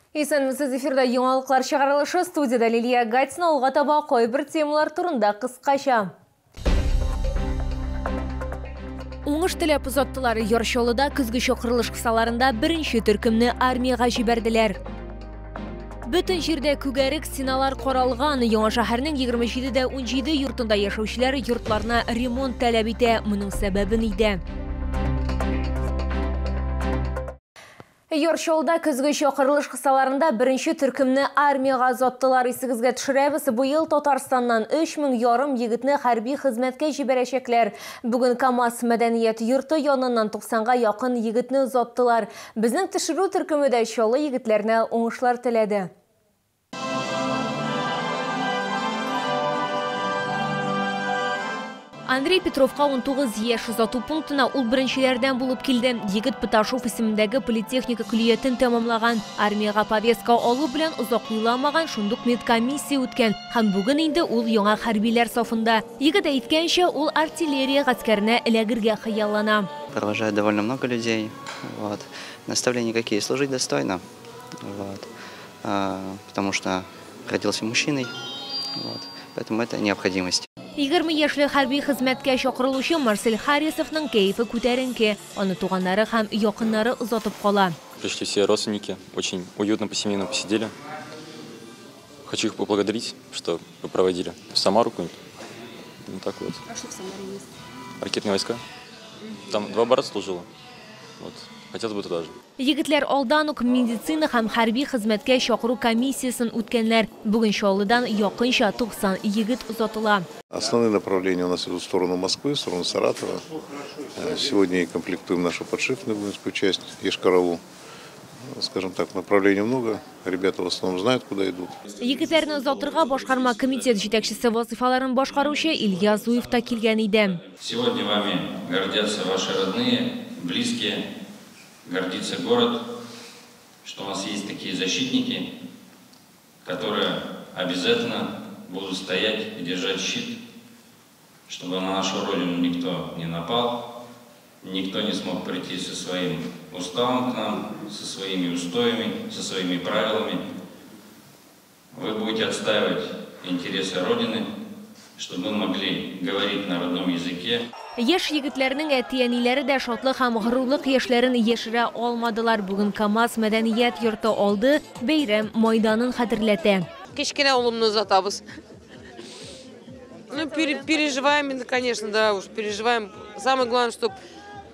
Исәнмесез, эфирда яңалыклар чыгарылышы, студияда Лилия Гатина. Алга таба кайбер темалар турында кыскача. Уңыш теләп озаттылар. Яр Чаллыда көзге чакырылыш кысаларында беренче төркемне армиягә җибәрделәр. Бөтен җирдә күгәрек, стеналар каралган. Яңа шәһәрнең 27 дә 17 йортында яшәүчеләр йортларына ремонт таләп итә. Моның сәбәбе нидә? Яр Чаллыда көзге чакырылыш кысаларында беренче төркемне армиягә озаттылар. Исегезгә төшерәбез, быел Татарстаннан 3500 егетне хәрби хезмәткә җибәрәчәкләр. Бүген КАМАЗ мәдәният йорты яныннан 90га якын егетне озаттылар. Безнең төшерү төркеме дә Чаллы егетләренә уңышлар теләде. Андрей Петровка 19 яшь. Озату пунктына ул беренчеләрдән булып килде. Егет Поташов исемендәге политехника көллиятен тәмамлаган. Армиягә повестка алу белән озак уйламаган, шундук медкомиссия үткән. Һәм бүген инде ул яңа хәрбиләр сафында. Егет әйткәнчә, ул артиллерия гаскәренә эләгергә хыяллана. Провожает довольно много людей. Вот. Наставления какие? Служить достойно. Вот. Потому что родился мужчиной. Вот. Поэтому это необходимость. 20 яшьлек хәрби хезмәткә чакырылучы Марсель Харисовның кәефе күтәренке. Аны туганнары һәм якыннары озатып кала. Пришли все родственники, очень уютно по-семейному посидели. Хочу их поблагодарить, что проводили в Самару куда-нибудь. Ну так вот. А что в Самаре есть? Ракетные войска. Там два брата служило. Вот. Хотелось бы туда же. Егетләр алдан ук медицина һәм хәрби хезмәткә чакыру комиссиясен үткәннәр. Бүген Чаллыдан якынча 90 егет озатыла. Основные направления у нас идут в сторону Москвы, в сторону Саратова. Сегодня и комплектуем нашу подшипную воинскую часть Йошкар-Олу. Скажем так, направлений много. Ребята в основном знают, куда идут. Егетләрне озатырга башкарма комитет җитәкчесе вазифаларын башкаручы Илья Зуев та килгән иде. Сегодня вами гордятся ваши родные, близкие, гордится город, что у нас есть такие защитники, которые обязательно будут стоять и держать щит, чтобы на нашу родину никто не напал, никто не смог прийти со своим уставом к нам, со своими устоями, со своими правилами. Вы будете отстаивать интересы Родины, чтобы мы могли говорить на родном языке. Яшь егетләрнең әти-әниләре дә шатлык һәм горурлык яшьләрен яшерә алмадылар. Бүген КАМАЗ мәдәният йорты алды бәйрәм майданын хәтерләтә. Кечкенә улымны озатабыз. Ну, переживаем, конечно, да, уж переживаем. Самое главное, чтобы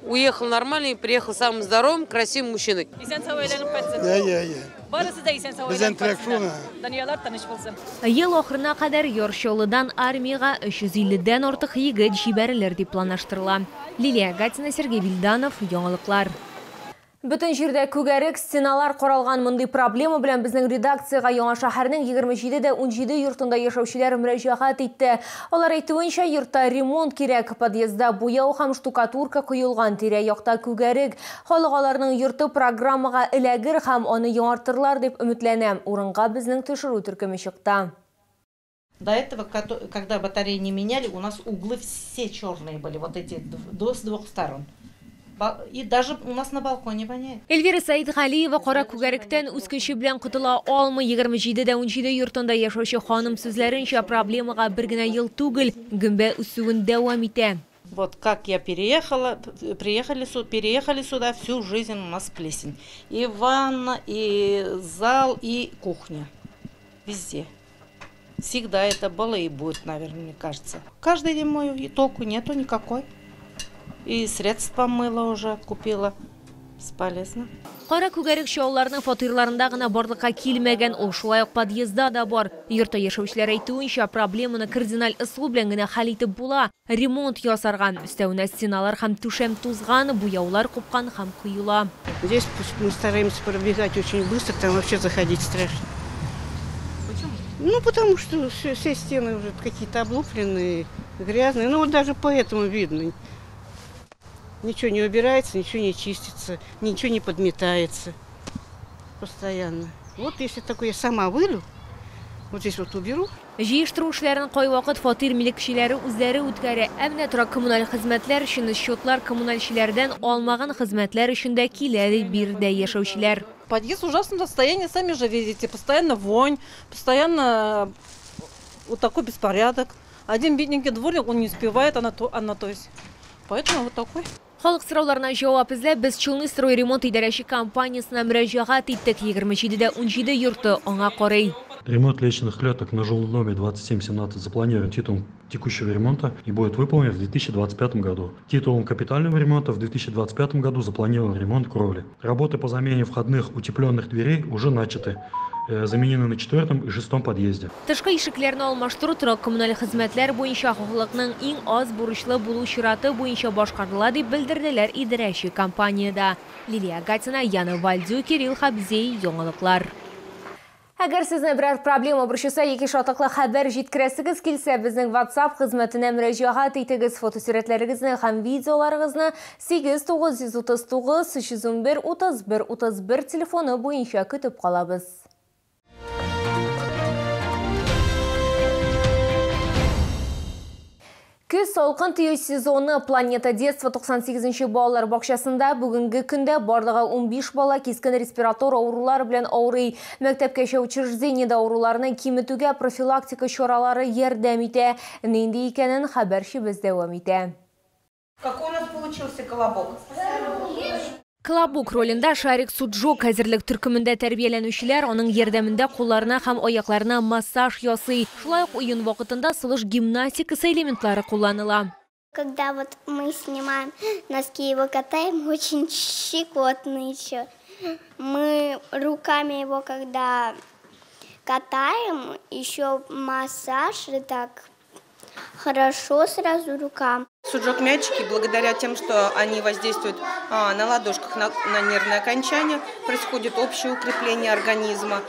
уехал нормально и приехал самым здоровым, красивым мужчиной. Исән-сау әйләнеп кайтсын. Иә, иә, иә. Барысы да исән-сау Бездән әйләнеп теләк кайтсыннар. шул. Дөньялар тыныч булсын. Ел ахырына кадәр Яр Чаллыдан армиягә 350дән артык егет җибәрелер дип планлаштырыла. Лилия Гатина, Сергей Вильданов, Яңалыклар. Бөтен җирдә күгәрек, стеналар каралган. Мондый проблема белән безнең редакциягә Яңа шәһәрнең 27 дә 17 йортында яшәүчеләр мөрәҗәгать итте. Алар әйтүенчә, йортта ремонт кирәк, подъездда буяу һәм штукатурка коелган, тирә-якта күгәрек. Халык аларның йорты программага эләгер һәм аны яңартырлар дип өметләнә. Урынга безнең төшерү төркеме чыкты. До этого, когда батареи не меняли, у нас углы все черные были, вот эти с двух сторон. И даже у нас на балконе воняет. Эльвира Саидгалиева кара күгәректән үз көче белән котыла алмый. 27 дә 17 йортында яшәүче ханым сүзләренчә, проблемага бер генә ел түгел, гөмбә үсүен дәвам итә. Вот как я переехала, переехали сюда, всю жизнь у нас плесень. И ванна, и зал, и кухня. Везде. Всегда это было и будет, наверное, мне кажется. Каждый день мою, и толку нету никакой. И средства мыла уже купила. Бесполезно. Кара күгәрек Чаллыларның фатирларында гына барлыкка килмәгән, ул шулай ук подъездда да бар. Йортта яшәүчеләр әйтүенчә, проблеманы кардиналь ысул белән генә хәл итеп була. Ремонт ясарга. Өстәвенә стеналар һәм түшәм тузган, буяулар купкан һәм коела. Здесь мы стараемся пробегать очень быстро, там вообще заходить страшно. Почему? Ну, потому что все стены уже какие-то облупленные, грязные. Ну, вот даже поэтому видно. Ничего не убирается, ничего не чистится, ничего не подметается постоянно. Вот если такое я сама вылю, вот здесь вот уберу. Җыештыру эшләрен кайвакыт фатир милекчеләре үзләре үткәрә. Ә менә торак коммуналь хезмәтләр өчен счетлар коммунальчеләрдән алмаган хезмәтләр өчен дә килә, ди биредә яшәүчеләр. Подъезд в ужасном состоянии, сами же видите. Постоянно вонь, постоянно вот такой беспорядок. Один бедненький дворник, он не успевает, она то есть. Поэтому вот такой. Халык сорауларына җавап эзләп, без Челны стройремонт идарәче компаниясенә мөрәҗәгать иттек. 27-17 йорты аңа карый. Ремонт лестничных клеток на жилом доме 2717 запланирован титулом текущего ремонта и будет выполнен в 2025 году. Титулом капитального ремонта в 2025 году запланирован ремонт кровли. Работы по замене входных утепленных дверей уже начаты. Заменены на 4-м и 6-м подъезде. Тышкы ишекләрне алмаштыру торак коммуналь хезмәтләр буенча халыкның иң аз бурычлы булу чираты буенча башкарыла дип белдерделәр идарәче компаниядә. Лилия Гатина, Яна Вальдю, Кирилл Хабзей, яңалыклар. Әгәр сезне берәр проблема борчыса яки шатлыклы хәбәр җиткерәсегез килсә, безнең WhatsApp хезмәтенә мөрәҗәгать итегез. Фотосурәтләрегезне һәм видеоларыгызны 8 939 311 31 31 телефоны буенча көтеп калабыз. Көз салкын тию сезоны. Планета детства 98 балалар бакчасында бүгенге көндә барлыгы 15 бала кискен респиратор авырулар белән авырый. Мәктәпкәчә учреждениедә авыруларны киметүгә профилактика чаралары ярдәм итә. Нинди икәнен хәбәрчебез дәвам итә. Какой у нас получился колобок? Колобок ролендә Шарик Суджок. Әзерлек төркемендә тәрбияләнүчеләр аның ярдәмендә кулларына һәм аякларына массаж ясый. Шулай ук уен вакытында сулыш гимнастикасы элементлары кулланыла. Когда вот мы снимаем носки, его катаем, очень щекотно еще. Мы руками его когда катаем, еще массаж, и так хорошо сразу рукам. Суджок мячики, благодаря тем, что они воздействуют на ладошках, на нервное окончание, происходит общее укрепление организма,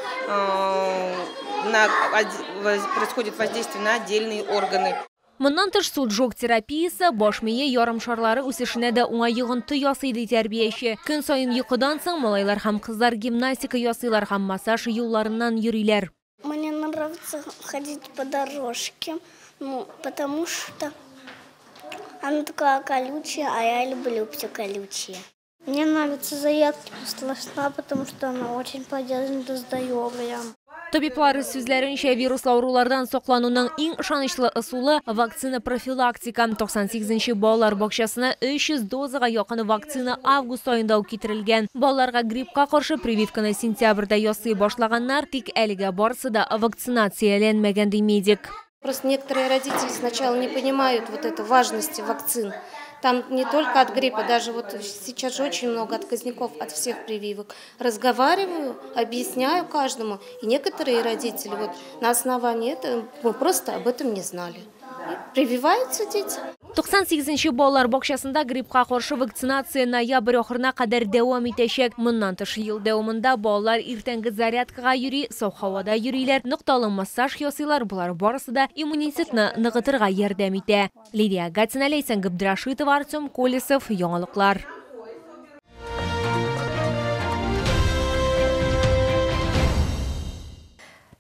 происходит воздействие на отдельные органы. Моннан тыш суджок терапиясе баш мие ярымшарлары үсешенә дә уңай йогынты ясый, ди тәрбияче. Көн саен йокыдан соң малайлар һәм кызлар гимнастика ясыйлар һәм массаж юлларыннан йөриләр. Мне нравится ходить по дорожке, ну, потому что она такая колючая, а я люблю все колючее. Мне нравится зарядка сна, потому что она очень полезна для здоровья. Табиблар сүзләренчә, вируслы авырулардан саклануның иң ышанычлы ысулы вакцина профилактика. 98 балалар бакчасына 300 дозага якын вакцина август аенда ук китерелгән. Балаларга гриппка каршы прививканы сентябрьдә ясый башлаганнар, тик әлегә барысы да вакцинацияләнмәгән, ди медик. Просто некоторые родители сначала не понимают вот эту важности вакцин. Там не только от гриппа, даже вот сейчас же очень много отказников от всех прививок. Разговариваю, объясняю каждому. И некоторые родители вот на основании этого мы просто об этом не знали. И прививаются дети. 98 балалар бакчасында гриппка каршы вакцинация ноябрь ахырына кадәр дәвам итәчәк. Моннан тыш ел дәвамында балалар иртәнге зарядкага йөри, саф һавада йөриләр, нокталы массаж ясыйлар. Болар барысы да иммунитетны ныгытырга ярдәм итә. Лилия Гатина, Ләйсән Габдрашитова, Артем Колесов, яңалыклар.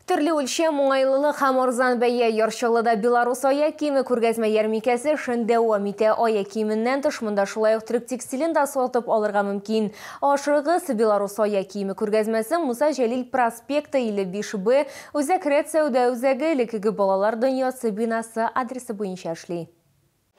Төрле үлчәм, уңайлылык һәм арзан бәя. Яр Чаллыда Беларус аяк киеме күргәзмә ярминкәсе эшен дәвам итә. Аяк киеменнән тыш монда шулай ук төрек текстилен дә сатып алырга мөмкин. Ашыгыз, Беларус аяк киеме күргәзмәсе Муса Җәлил проспекты 55 Б, Үзәк рәт сәүдә үзәге, элеккеге балалар дөньясы бинасы адресы буенча эшли.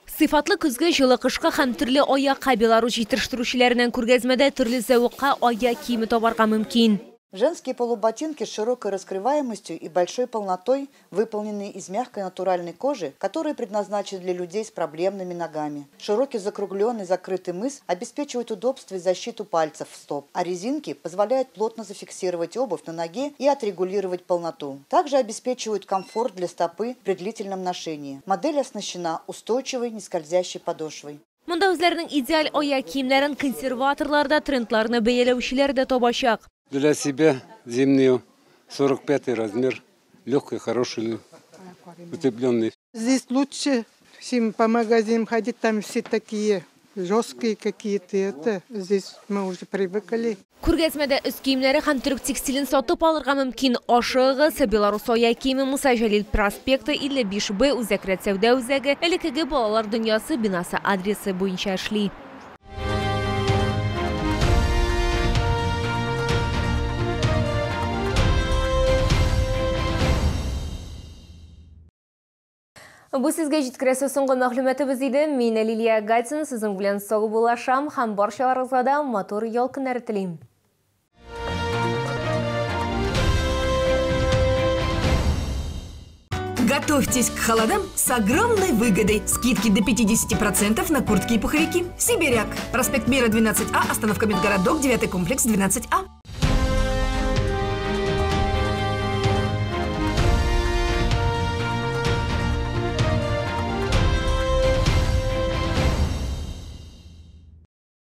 Сыйфатлы көзге, җылы кышкы һәм төрле аякка. Беларус җитештерүчеләреннән күргәзмәдә төрле зәвыкка аяк киеме табарга мөмкин. Женские полуботинки с широкой раскрываемостью и большой полнотой, выполненные из мягкой натуральной кожи, которые предназначены для людей с проблемными ногами. Широкий закругленный закрытый мыс обеспечивает удобство и защиту пальцев стоп, а резинки позволяют плотно зафиксировать обувь на ноге и отрегулировать полноту. Также обеспечивают комфорт для стопы при длительном ношении. Модель оснащена устойчивой нескользящей подошвой. Монда үзләренең идеаль аяк киемнәрен консерваторлар да, трендларны бәяләүчеләр дә табачак. Для себя зимнюю 45 размер, легкий, хороший, утепленный. Здесь лучше, чем по магазинам ходить, там все такие жесткие какие-то. Это здесь мы уже привыкли. Күргәзмәдә өс киемнәре һәм төрек текстилен сатып алырга мөмкин. Ашыгыз, Беларус аяк киеме Муса Җәлил проспекты 55 Б, Үзәк рәт сәүдә үзәге, элеккеге балалар дөньясы бинасы адресы буенча эшли. Бу сезгә җиткерәсе соңгы мәгълүматыбыз иде. Мин Лилия Гатина сезнең белән саубуллашам һәм барчаларыгызга да матур ял көннәре телим. Готовьтесь к холодам с огромной выгодой. Скидки до 50% на куртки и пуховики. Сибиряк. Проспект Мира, 12А, остановка Медгородок, 9 комплекс, 12А.